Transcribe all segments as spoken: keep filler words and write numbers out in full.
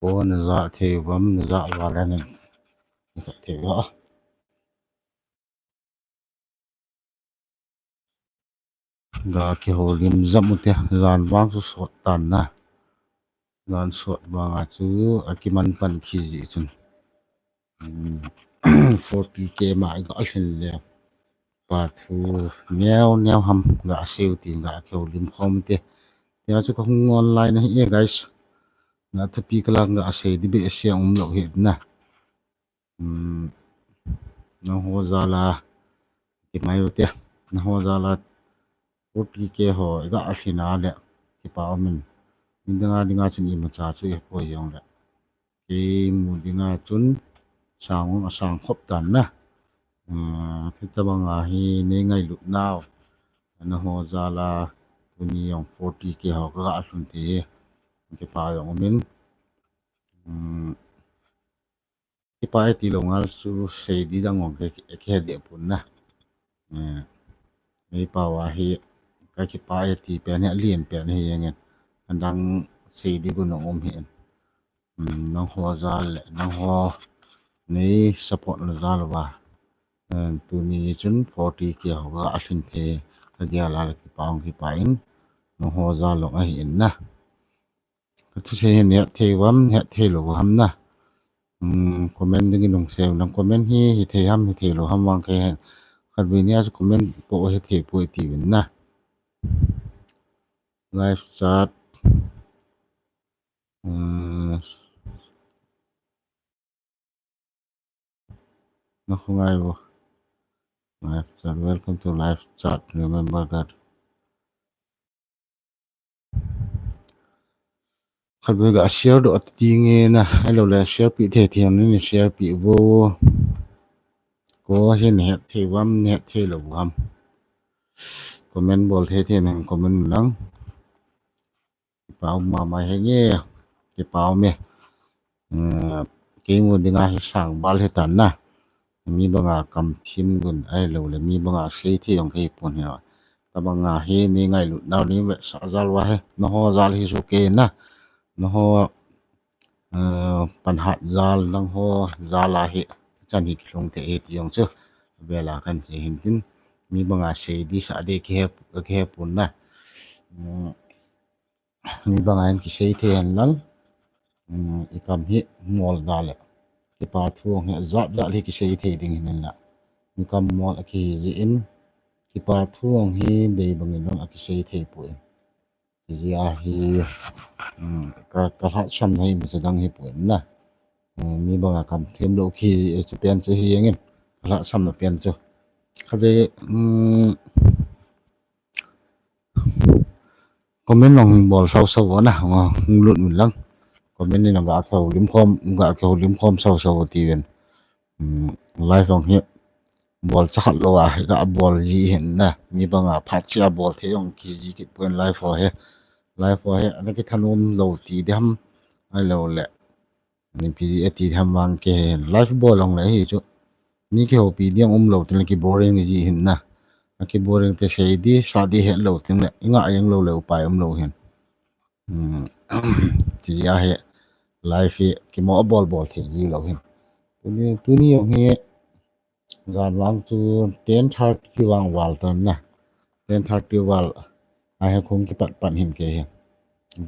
Ko na ja thei uvam, na ja val a nin. Ni khat thei uva. Ga kihoulim jam u te, jan vang chu sot tan na. Jan sot vang a chu akiman pan khi ji chun. Hmm, forty K ma ga lhin le. Pa thu neo neo ham ga seiu ti ga kihoulim khom te. Tia chu ka hung online ahi e guys. Ga thupi ka lang ga sei di be se um lo hi na. Hmm, nangho jal a ti mai u te. Nangho jal a forty K ho ga lhin a le kipa umin. Min dinga dinga chun imacha chu i poi jong le. Kei mu dinga chun sang, sang khop tan na. Hmm, hitabang a hi nei ngailut nau. Nangho jal a tuni jong forty K ho ka ga lhun te. Kipa jong umin. Hmm, kipa e ti lo ngal chu sei di dang ong ke, ke de pun na. Eh, ei pau a hi ka kipa e ti pen hi alien pen hi jeng in. Adang sei di gun ong um hi in. Hmm, nangho jal le, nangho nei support na jal uva. Eh, tuni chun forty K ho ga lhin the ka gel a le kipa ong kipa in. Nangho jal ong ahi in na. Ka thusei hi het thei uvam, het thei lo uvam na. Hmm, comment ding in hung sei u lang comment hi, hithei ham, hithei lo ham vang kei hen. Khatvei nia chu comment po hithei poi ti uvin na. Live chat. Hmm. Na khu ngai vo. Live chat, welcome to live chat. Remember that. Khatvei ga share doh ati nge na, ahilou le share pi thei thei ni, share pi vo. Ko hin het thei uvam, het thei lo uvam. Comment bol thei thei na comment lang. Kipa um mama hi nge, kipa um e. Eh, kei mu dinga hi sang bal hi tan na. Mi banga kam thim gun ahilou le, mi banga sei thei jong kei pon hi. Tabang a hi nei ngailut nau nei vetsah jal uva hi. Nangho jal hi chu kei na. Nangho, eh, panhat jal, nangho jal a hi. Chan hi kilhung thei e ti jong chu. Vel a kan sei hin tin. Mi banga sei di sa de kihe, kihe pon na. Hmm. Mi banga hin kisei thei hen lang, um, i kam hi mol da le. Kipa thu ong hi jat jat hi kisei thei ding hin la. Mi kam mol a kihi ji in, kipa thu ong hi dei bang in ong a kisei thei poi. Ti ji a hi, um, ka, ka lhahsam na hi mi cha dang hi poi na. Um, mi banga kam thim lo kihi ji chu pen chu hi jeng in. Ka lhahsam na pen chu. Khatvei, um, comment long bol sau sau na, hung lut un lang. Comment in ga kihoulim khom, ga kihoulim khom sau sau ti ven. Hmm, live ong hi bol cha khat lo a, ga bol ji hin na. Mi banga phat cha bol thei ong ki ji ki pon live ho hi. Live ho hi, ana kithanom lo ti diham, ahilou le. Ni pi ati diham vang kei live bol ong le hi chu. Ni kihoupi ding um lo tin le ki boring ji hin na. Ki boring te sei di, sa di het lo tin le, i nga jeng lo le upai um lo hin. Hmm. Ti a hi live hi kimo bol bol thei ji lo hin. Tuni, tuni ong hi jan vang chu ten thirty vang val tan na. Ten thirty val a hi khong kipat pan hin kei hi.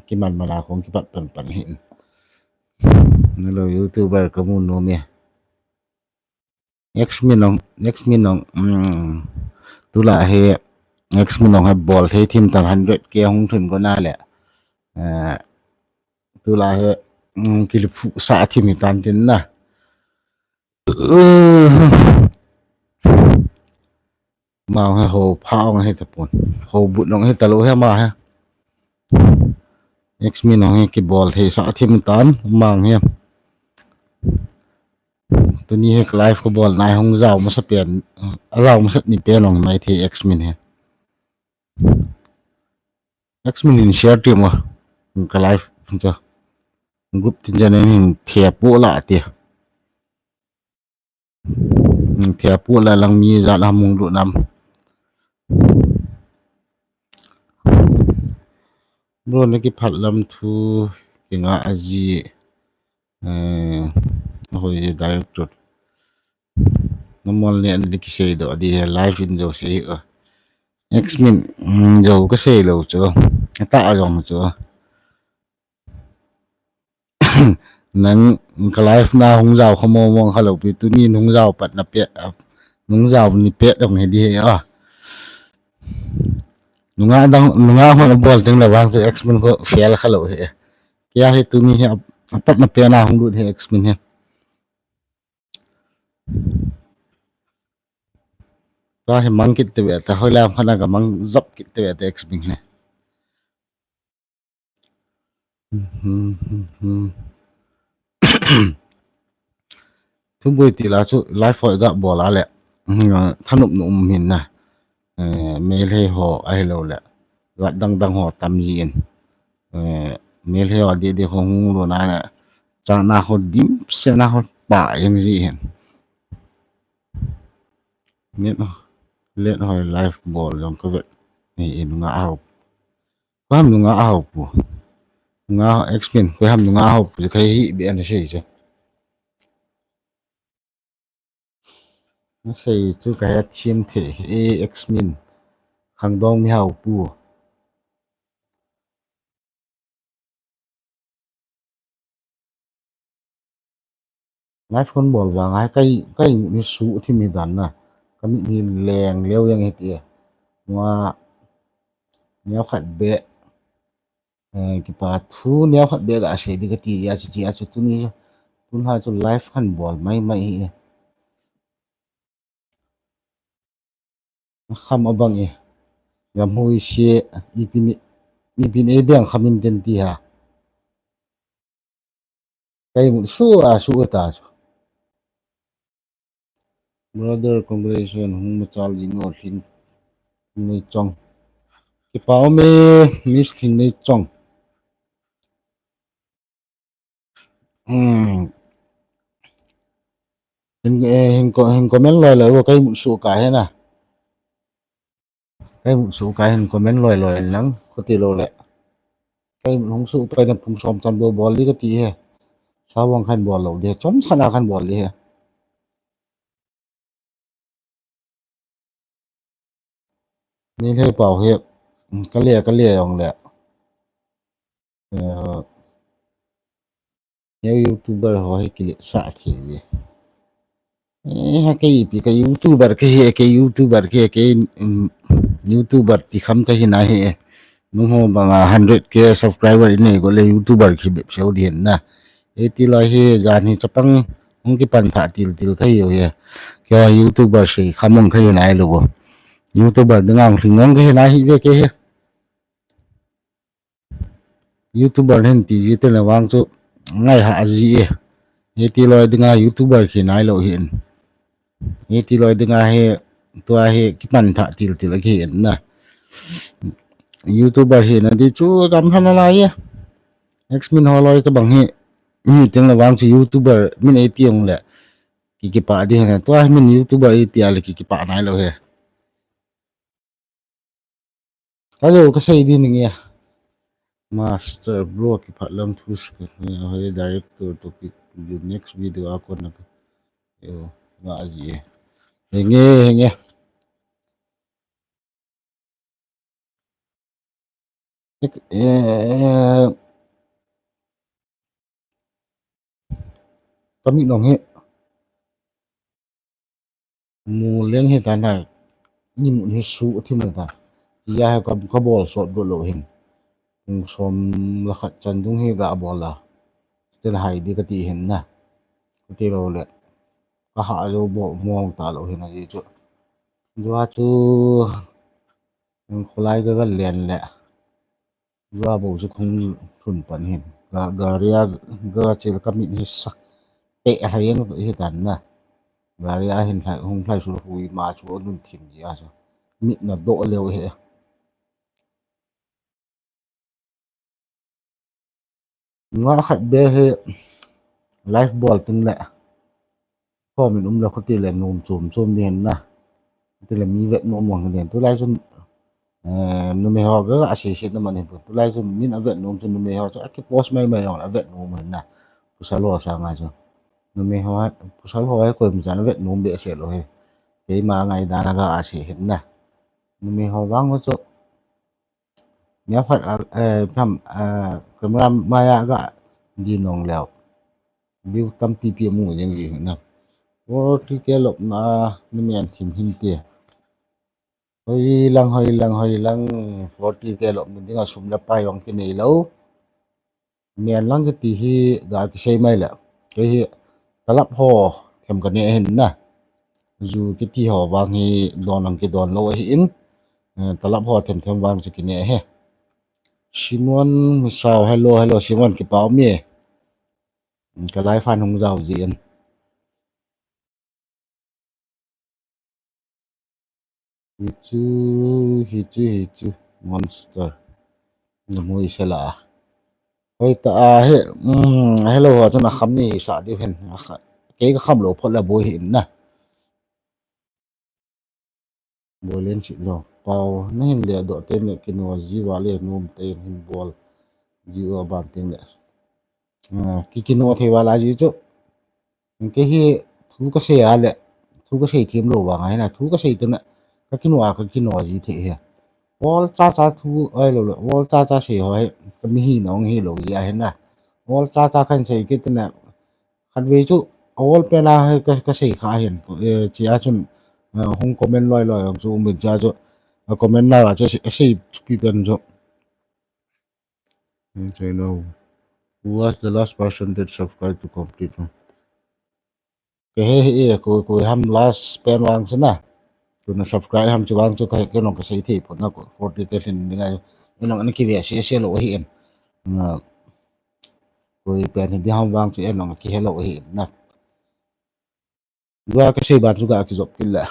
Kiman man a khong kipat pan pan hin. Nalo YouTuber ka mu nom e. Next min ong, next min ong, um, tula hi, next min ong hi bol thei thim tan hundred K hung thun ko na le. Eh, tula hi, um, kilifu sa thim hi tan tin na. Mang he ho pha ong he tapon. Ho but ong he talo he ma he. Next min ong he kibol thei sa thim tan mang he. Tuni he live ko bol nai hung jao masa pen, a jao masa ni pen ong mai thei X min he. X min in share ti mo. Ka live cha. Group tin jan in thia pu la ti. Thia pu la lang mi ja la mung lu nam. Bro, na kiphat lam thu kinga aji. Eh, hoi director. Normal ne an di kisei do di live in jo sei o. X-Min, mm, jo ka sei lo chu. Ata a jong chu. Nang ka live na hung jao kha mo mo kha lo pi, tuni hung jao pat na pe, hung jao ni pe dong he di he a. Nunga dang, nunga hon bol teng la vang chu X-Min ko fail kha lo he. Kia he tuni he a pat na pe na hung lut he X-Min he. Ta he mang kit te ve ta, hoi lam khana ka mang jop kit te ve ta X-Min he. Thuboi ti la chu live hoi ga bol a le, mm, thanop nu um hin na. Eh, Meitei ho ahilou le, lat dang dang ho tam ji in. Eh, Meitei ho di di ho hung lo na le, chana ho dim se na ho pa yang ji hin. Net ho, let hoi live bol jong ka vet. Ni in nga au. Ko ham nunga a hau pu. Nga X-Min, ko ham nunga a hau pu, ka hi be ana sei chu. Na sei chu ka het thiam thei, e X-Min. Khangdong mi hau pu. Live kon bol vang ai kai, kai ni su thi mi dan na. Ka mit ni leng leo yang hiti. Nua neo khat be. Eh, kipa thu neo khat be ga sei di ka ti ya chi chi a chu tuni chu. Tun ha chu live kan bol mai mai hi. Kham abang e. Gam hui se, ipin, ipin e beng khamin ten ti ha. Kai mut su a su ta chu. Brother, congratulations. Hung machal jing o Thingneichong. Kipa um e, Miss Thingneichong. Hmm. Hin, eh, hin ko-, hin comment loi loi, kai mut su ka he na. Kai mut su ka hin comment loi loi nang, ko ti lo le. Kai mut hung su pai na pung som tan bo bol di ka ti he. Sa wang kan bol lo di he, chom sana kan bol di he. Ni le pau he, ka le, ka le ong le. Eh, neo YouTuber ho hi kile sa thi ve. Eh, ha kei pi ka YouTuber ka hi, ka YouTuber ka hi, ka, um, YouTuber ti kham ka hi na hi. Nung ho banga hundred K subscriber in nei go le YouTuber ki bep seu di na. E ti lai hi jan hi chapang hung ki pan tha til til ka hi hi. Kei YouTuber sei kham hung ka hi nai lo bo. YouTuber dinga hung hling hung ka hi na hi ve ke hi. YouTuber hin ti ji te na vang chu ngai ha ji e. He ti loi dinga YouTuber khi nai lo hin. He ti loi dinga he tua he kipan tha til til khi hin na. YouTuber hi na di chu gam hana lai e. X-Min ho loi ta bang hi. Ni teng la vang chu YouTuber min e ti ong le. Ki kipa di he na. Tua min YouTuber e ti a le ki kipa nai lo he. Hello, ka sei di ning e. Master bro, ki phat lam thu sika hoi director to pi, you next video a kon na. Yo, ma ji e. Henge, henge. Ek, eh, Ka mit nong hi. Mu leng hi ta na. Ni mu ni su thi mai ta. Ti ya hi ka, ka bol sot go lo hin. Kung som la khat chan dung hi ga bol la. Tel hai di ka ti hin na. Ka ti lo le. Ka ha lo bo mong ta lo hin a ji chu. Dua chu. Khulai ga ga len le. Jua bo chu khung lhun pan hin. Ga, gari a ga chel ka mit hi sa. Pe a lhai ang hi tan na. Gari a hin lhai, hung lhai su hui ma chu nun thim ji a chu. Mit na do leo he. Nga khat be he live bol ting le. Ko min um le khuti le num chum chum ni hin na. Ti le mi vet num mong hin. Tulai chun, eh, numei ho ga, ga si si na man hin. Tulai chun min a vet num chun numei ho chu a ki post mai mai jong a vet num hin na. Pasal ho sanga chu. Numei ho, pasal ho hi koima chan vet nom behseh lou hi. Keima ngaidan a ga sei hin na. Numei ho vang chu. Nia khat, eh, tham, eh, camera maiya ga din nong leu. View tampi pi mu jeng ji hin na. Forty K lopna numei an thim hin ti. Hoi lang, hoi lang, hoi lang, forty K lopna dinga sum le pai jong kinei lou. Mian lang kiti hi ga kisei mai le. Kei hi talap ho them kane hin na. Ju kiti ho vang hi don ang kidon lou ahi in. Eh, talap ho them them vang chu kine hi. Simon Misao, hello, hello, Simon, kipa um e. Ka live fan hung jao ji in. Hichu, hichu, hichu. Monster. Namui sela. Hoi ta a he. Mm, hello, ho chun a kham ni sa diu hen. A kha-, kei ka kham lou phot la boi hin na. Boi len si lo. Pau, na hin le doh te ne kino ji va le nom te hin bol. Ji va ban ting le. Ah, ki kino thei va la ji chu. Kei hi thu ka sei a le, thu ka sei thim lou vang a hin na, thu ka sei te na, ka kino a, ka kino ji thei hi. Ol cha cha thu, ai lo le, ol cha cha sei ho hi, ka mi hi nong hi lou ji a hin na. Ol cha cha kan sei kit na, khat ve chu, ol pen a hi ka, ka sei kha hin, eh, chi a chun, eh, hung comment loi loi ang chu, um bin cha chu, eh, comment la chu, sei, sei pi pen chu. Who was the last person that subscribe to complete? Kei he, he, ko, ko ham last pen vang chu na. Ko na subscribe ham chu vang chu ka, ka nong ka sei thei pon na ko forty K lhin ding a. Nong na ki ve se se lou hi en. Na. Ko pen hi di ham vang chu en nong ki he lou hi en na. Dua ka sei ban chu ka ki jop kin le.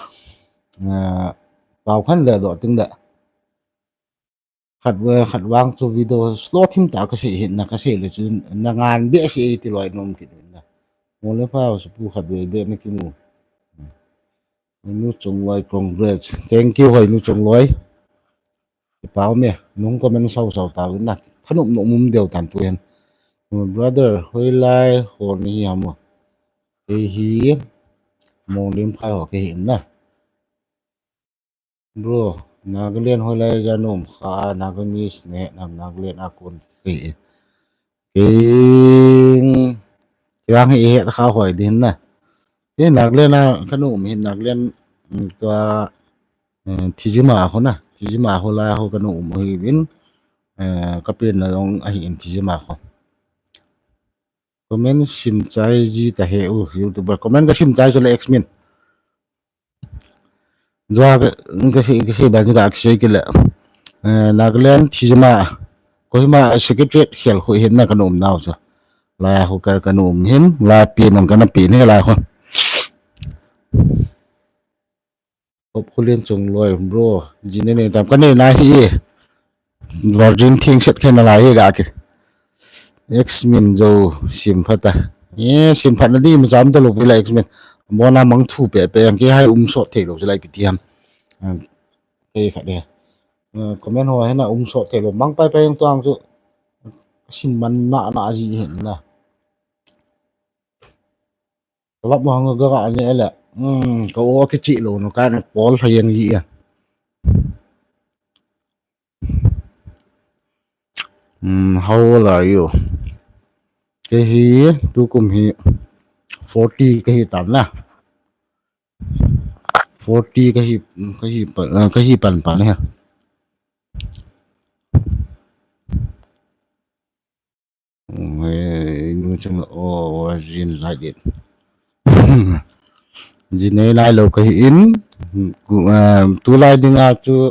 Na. Pau khan le do ting le. Khat ve, khat vang chu video slow thim ta ka sei hin na ka sei le chu na ngan behseh ti loi nom kit hin na. Mo le pau su pu khat ve be na ki mu. Nu Chongloi, congrats. Thank you, hoi Nu Chongloi. Pau me, nung comment sau sau ta vin na. Thanop nom um deu tan tu hen. Brother, hoi lai, hoi ni hi ham mo. Kei hi, Monglim khai ho kei hin na. Bro, Nagaland hoi lai ja nom kha, Nagamese ne, nam Nagaland a kon kei. Kei, kei vang hi het kha hoi din na. Kei Nagaland a ka nom hin Nagaland, mm, tua, eh, Thijima ho na. Thijima ho lai ho ka nom hi vin, eh, ka pen na jong ahi in Thijima ho. Comment sim chai ji ta he u, YouTuber. Comment ka sim chai chu le X Min. Jua ka, ka sei, ka sei ban ka, ka sei kile. Eh, Nagaland Thijima. Kohima Secretariat khel khu hin na ka nom nau chu. Lai khu ka, ka nom hin, lai pi nang ka na pi ne lai khu. Hop Khulen Chongloi, bro. Jin ne tam ka ne na hi. Virgin thing set khen na lai hi ga ki. X Min jo sim phat a. Eh, sim phat na di ma jam ta lo pila X Min. Mo na mang thu pe pe yang ke hai um sot thei lo lai pi ti ham. Ang ke kha de. Eh, comment ho hai na um sot thei lo mang pai pai yang tuang chu. Sim man na na ji hin na. Kalap mo hang ga ga ne le. Hmm, ka o ki chi lo no ka na pol ha yang ji a. Hmm, how old are you? Kei hi tukum hi forty kei hi tan na. Forty kei hi, kei hi pa, eh, kei hi pan pan ha. Inu chang o, o, jin lai dit. Jin nei lai lo ka hi in, ku, eh, tu lai ding a chu,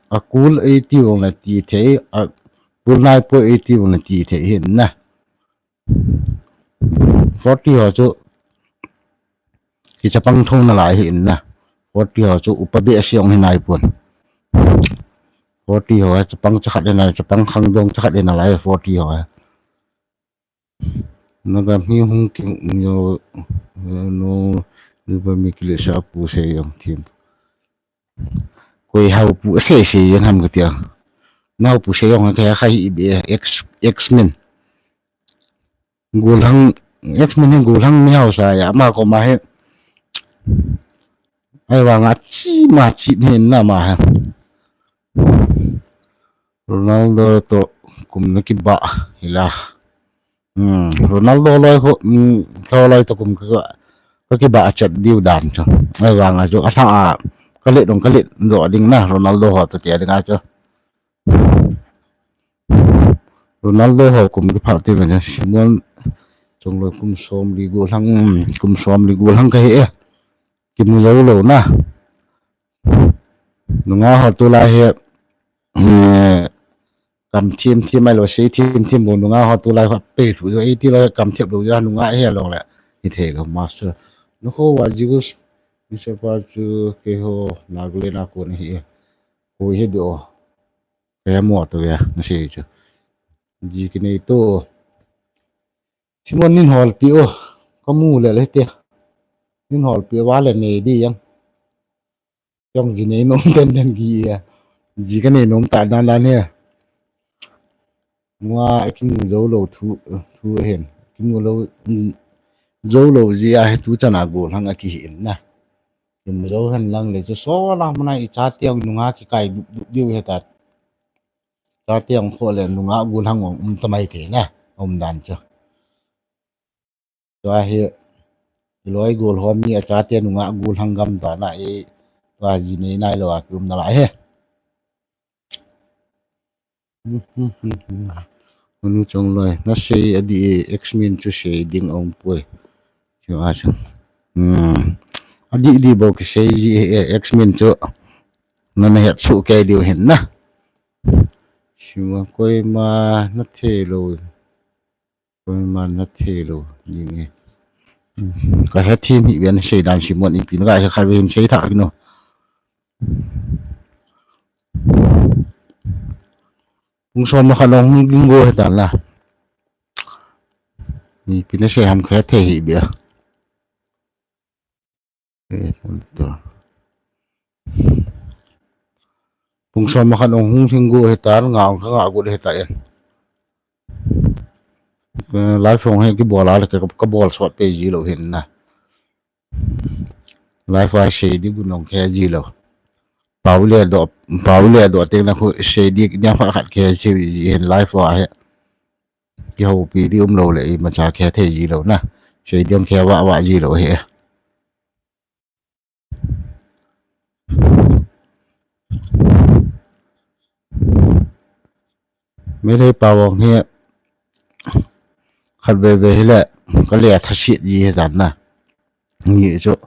a kul eighty vong la ti thei, a kul nai po eighty vong la ti thei hin na. Forty ho chu, Ki chapang thong na lai hi in na. Forty ho chu upa be a siong hi nai pon. Forty ho chapang chakhat na lai, chapang khang dong chakhat na lai forty ho. Naga mi hung king yo no, ni ba mi kile sa pu se yong thim. Koi hau pu se se yang ham ka tia. Nau pu se yong ka ya khai be X, X min. Golhang, X-Men hi golhang mi hausa ahi, ama koma hi. Ahivanga chi ma chi mi na ama hi. Ronaldo toh kum na kibah hila. Hmm, Ronaldo loi ho, hmm, kho loi toh kum ka, ka kibah chat diu dan chu. Ahivanga chu, alhang a, ka let dong, ka let doh ding na, Ronaldo ho toh tia ding a chu. Ronaldo ho kum kiphat ti ben Simon Chongloi kum som li golhang, kum som li golhang ka hi e. Kimu jou lou na. Nungah ho tulai hi, eh, kam thim thim mai lou, sei thim thim bou nungah ho tulai ho pe thu jo, ei ti lou kam thep lou jo, nungah hi lou le. Hi thei lou master. Nukho wa jigus, Mister Pa chu keiho Nagaland a kon hi. Ko hi do. Kaya mo to ya, na sei chu. Ji ki nei to. Simon nin hol pi o. Ka mu le le te. Nin hol pi wa le nei di yang. Yong ji nei nom ten ten gi ya. Ji ka nei nom ta dan dan he. Mua kimu jou lou thu, thu hen. Kimu lou, mm, jou lou ji a hi tu chana golhang a kihi in na. Kimu jou hen lang le chu so la mana i cha tiang nungah kikai dup dup diu he ta. Cha tiang kho le nungah golhang um ta mai thei na. Um dan chu. Tua hi, i loi gol ho mi a chate nungah golhang gam dan a i, tua ji nei nai lou a ki um na lai he. Hunu Chongloi, na sei a di e, X-Men chu sei ding a um poi. Chu a chu. Hmm. A di di bou kisei ji e, X-Men chu. Na na het su kei diu hin na. Sima koima na thei lou. Koima na thei lou ding e. Ka he thim hi ben sei dan Simon ipi na ka he kha ben sei tha kino. Pung som ma kha nong hung ging go he dan la. Ipi na sei ham ka he thei hi bia. Eh, pun to. Pung som ma khan ong hung hing gu he tan, nga ong ka nga gu he ta en. Eh, live ong he ki bol a le ka, ka bol sot pe ji lou hin na. Live a sei di gu nong khe ji lou. Pau le do, pau le do teng na khu sei di nya pha khat khe ji hin live a he. Kihoupi di um lou le, imacha khe thei ji lou na. Sei di ong khe vah vah ji lou he. Meitei pau ong hi khat veve hi le, ka le a thasit ji he dan na. Ngi chu.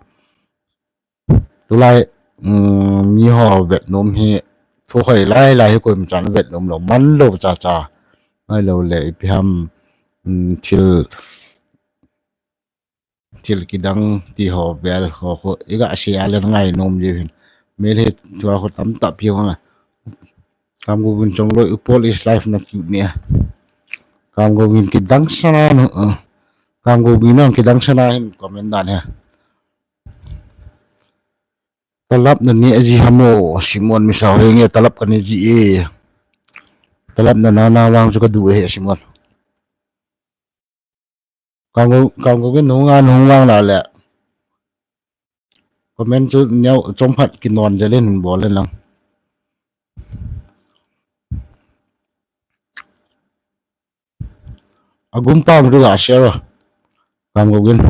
Tulai, um, mi ho vet nom hi, thu khoi lai lai hi koima chan vet nom lou, man lou cha cha. Ngai lou le, ipi ham, um, thil, thil kidang ti ho vel ho khu, i ga sei a le ngai nom ji hin. Meitei thu a khu tam ta pi ho na. Kam go win chong loi upol is life na cute ni a. Kam go win kidang sana no, uh. Kam go win ang kidang sana hin comment dan he. Talap na ni aji hamo, Simon misa ho nge talap ka ni ji e. Talap na na na wang chu ka du he Simon. Kang ko, kang ko ke nunga nunga na le. Comment chu neo chong phat ki non jalen bol le lang. Agumpa ru ga share. Kam go gin.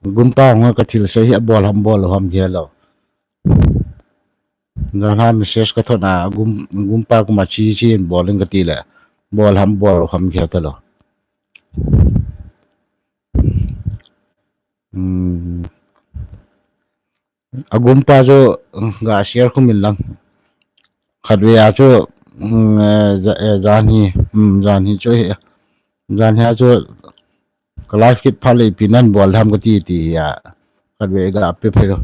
Agumpa nga ka thil sei hi abol ham bol ham ge lo. Jan ha message ka thot a agum, agumpa kuma chi chi in bol in ka ti le. Bol ham bol ham ge ta lo. Hmm. Agumpa chu, mm, ga share khum in lang. Khatvei a chu, mm, eh, ja-, eh, jan hi, mm, jan hi chu hi. Jan hi a chu ka live kit pha le ipi nan bol ham ka ti ti a. Khatvei ga pe phe lo.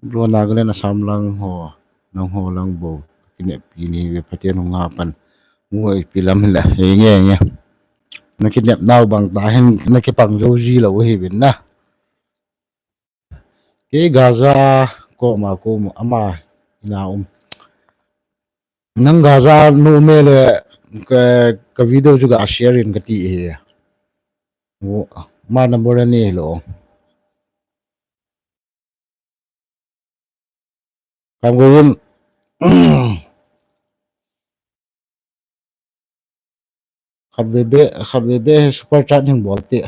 Lo na ga le na sam lang ho, nang ho lang bo. Kine pi ni ve Pathen hung ha pan. Mu ipi lam la. He nge nge. Na kine nau bang ta hin na kipang jo ji lo hi vin na. Kei Gaza koma koma ama ina um. Nang Gaza nu me le ka, ka video chu ga share in ka ti e. Wo, ma number ani lo. Kam Govin. Khat veve, khat veve super chat hin bol te.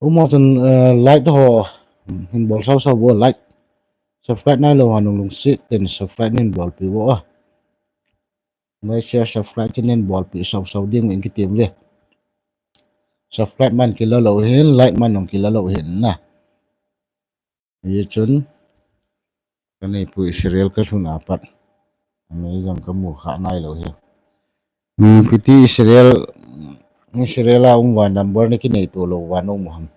Umo chun, eh, like ho, hmm, hin bol sau sau vo, like. Subscribe nailou ho nung lungset in subscribe nin bolpi vo a. Like, share, subscribe nin bolpi sau sau ding in kiti ve. Subscribe man kila lou hin, like man nung kila lou hin na. Hichun, kanei pui serial kalhun apat. Amei jong kamu kha nailou hi. Hmm, piti serial, serial a um va number na kinei to lou va no mu ham.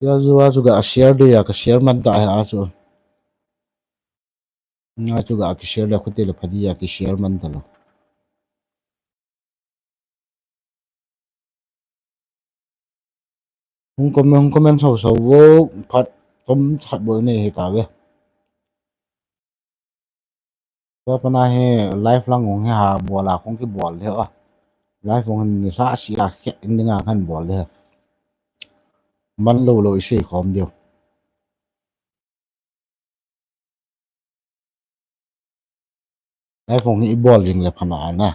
Ya ju a chu ga share de ya ka share man ta ha chu. Nga chu ga ki share le khuti le phadi ya ki share man ta lo. Hung comment, hung comment sau sau vo phat tom khat bol nei hi ta ve. Tua pana hi live lang hung hi ha bol a kong ki bol le a. Live hung ni sa si a khe ning a kan bol le. Man lo lo i sei khom deu. Live hung hi i bol jing le phana na.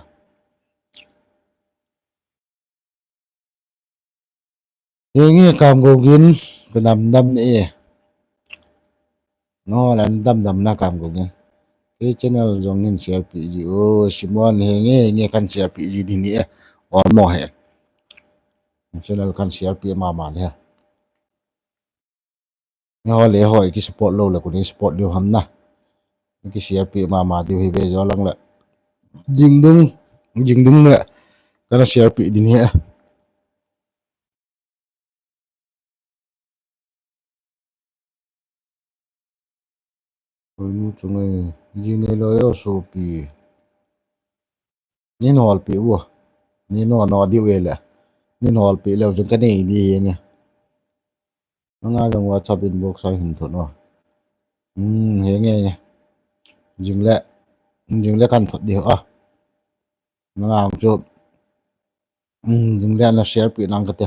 Henge Kam Govin, ka dam dam ne e. No, lan dam dam na Kam Govin. Kei channel jong nin share pi ji o, Simon henge, henge kan share pi ji di ni e. Ol mo he. Channel kan share pi mama le. Nge ho le ho, ki support lou le, kuni support diu ham na. Ki share pi mama diu hi ve jo lang le. Jingdung, jingdung le. Kana share pi din hi a. Oi, nu chungai, jing nei lou yo sopi. Nin hol pi vo. Nin no no diu e le. Nin hol pi leu chun ka nei di e nge. Nga jong WhatsApp inbox a hin thot no. Hmm, henge, henge. Jing le, jing le kan thot di ho a. Nga chu, hmm, jing le na share pi nang ka te.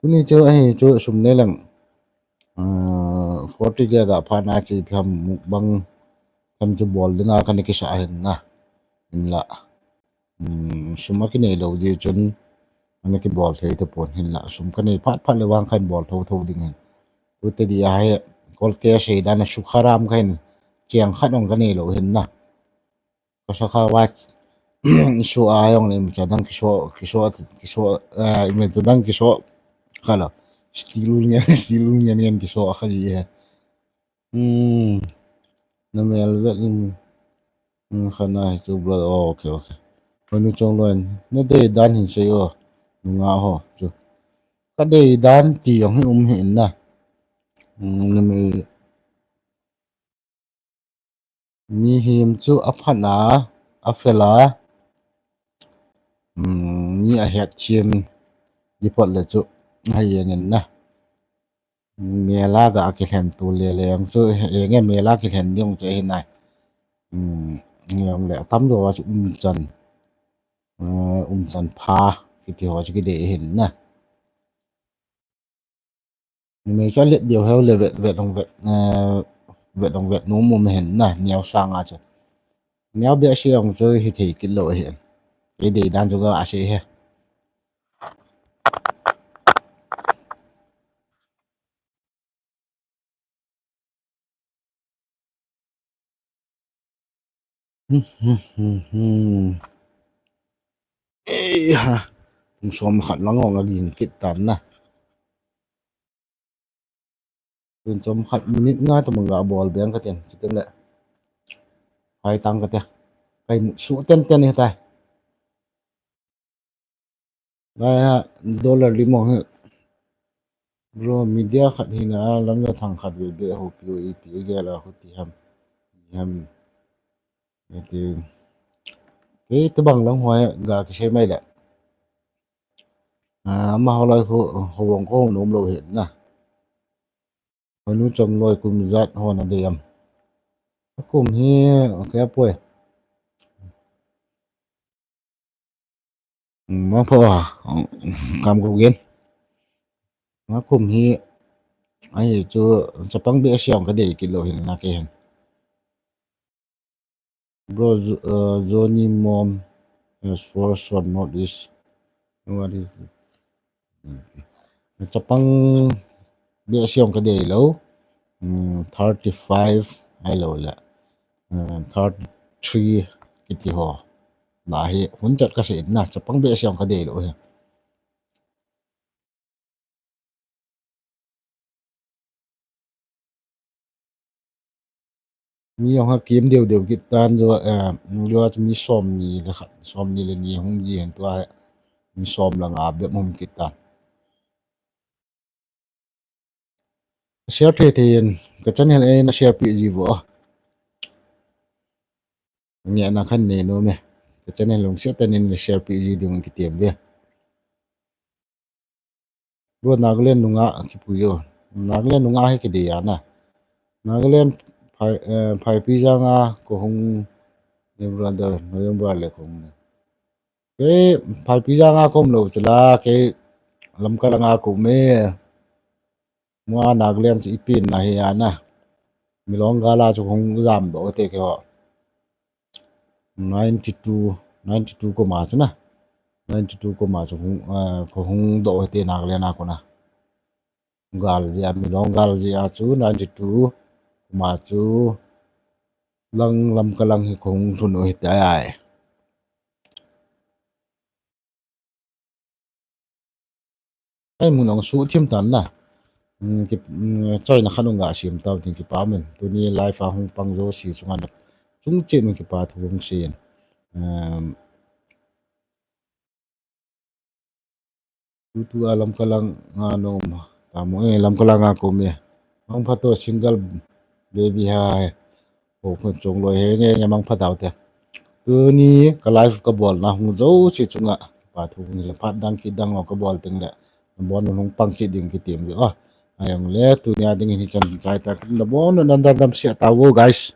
Tuni chu ahi chu sum ne lang, ah, forty K ga pha na chu pham mukbang tham chu bol dinga kana kisa hin na. Hinla, um, sum a kinei lou ji chun ana kibol thei tapon hinla. Sum kanei phat phat le vang khan bol tho tho ding hin. Tute di ahi, Kolte sei dan a sukharam khan cheng khat ong kanei lou hin na. Ka sakha va, isu a jong le, imacha dang kiso, kiso, kiso, eh, imacha dang kiso, kha lo. Steel wool ngen, steel wool ngen ngen kiso a kha ji he. Hmm. Na mel vet, hmm, kha na hi chu blood. Oh, okay, okay. Hoi nu chong loin. Na dei dan hin sei o. Nunga ho, chu. Ka dei dan ti jong hi um hi in na. Hmm, na mel Mihem chu aphat a, afel a, um, mi ahet thiem di phot le chu, ahi jeng in na. Mel a ga kilhen tu le le jong chu, enge mel a kilhen ding chu ahi nai. Um, jong le atam jo a chu umchan, uh, umchan pha, kiti ho chu kidei hin na. Numei chu alet diu heu le vet, vet hung vet, eh, vet hung vet nom um hen na, neo sanga chu. Neo behseh hung chu hithei kit lou ahi. Kei dei dan chu ga ase he. Ei ha. Pung som khat lang ong aging kit tan na. Pung som khat minute nga tabang ga bol beng katin. Chutin le. Hai tang kate. Kai mu su ten ten ni tai. Lai ha, dollar limong hi. Bro, media khat hina, lam la thang khat ve be ho pi o ipi o gel a khuti ham. Ham. Iti, kei tobang lang ho ga kisei mai le. Ah, amaho lai khu, ho bang ko nom lou hi na. Honu chom loi kum ijat hon adei am. Akum hi, okay, apoi. Hmm, ma pho a, kam ko gen. Ma kum hi, ahi chu, chapang behseh jong kadei kit lou hin na kei hin. Bro, Jo-, uh, Johnny Mom, yes, for short notice. What is it? Chapang behseh jong kadei lou. Hmm, thirty-five ahilou le, hmm, thirty-three kiti ho. Na hi, hun chat kasei na, chapang behseh jong kadei lou hi. Mi jong ha kim deu deu kit tan jo, eh, jo chu mi somni le khat, somni le ni hung ji hen tua, mi som le nga bep hung kit tan. Share thei thei in, ka channel a na share pi ji vo. Nge na khan nei nom e. Ka channel lungset tah in na share pi ji ding kiti em ve. Bro, Nagaland nunga kipui jo. Nagaland nunga hi kidei a na. Nagaland Phai, eh, Phaipijang a ko hung ni brother, November le ko hung ni. Kei Phaipijang a ka um lou chu la, kei Lamka lang a ka um e. Mo a Nagaland chu ipi na hi a na. Milong gal a chu hung jam doh te kei ho. Ninety-two, ninety-two kum a chu na. Ninety-two kum a chu hung, eh, ka hung doh te Nagaland a ko na. Gal jeh a, Milong gal jeh a chu ninety-two kum a chu lang Lamka lang hi ka hung lhun u hi tai. Ai mun ong suh thim tan na. Hmm, ki, hmm, choina khat ong ga sim tau tin kipa min. Tuni live a hung pang jouse chunga na. Chung chet min kipa thu hung sei in. Um, Tutu a Lamka lang a nom. Tamo, eh, Lamka lang a ka um e. Mangpha to single baby ha he. Ho khun chung loi he nge nge mangpha tau te. Tuni ka live ka bol na hung jouse chunga. Kipa thu hung sei phat dang kit dang ka bol teng le. Nabon un hung pang chet ding kiti em ve o. Ajong le tuni a ding hin hichan chai ta. Nabon un nandam dam sia tau vo guys.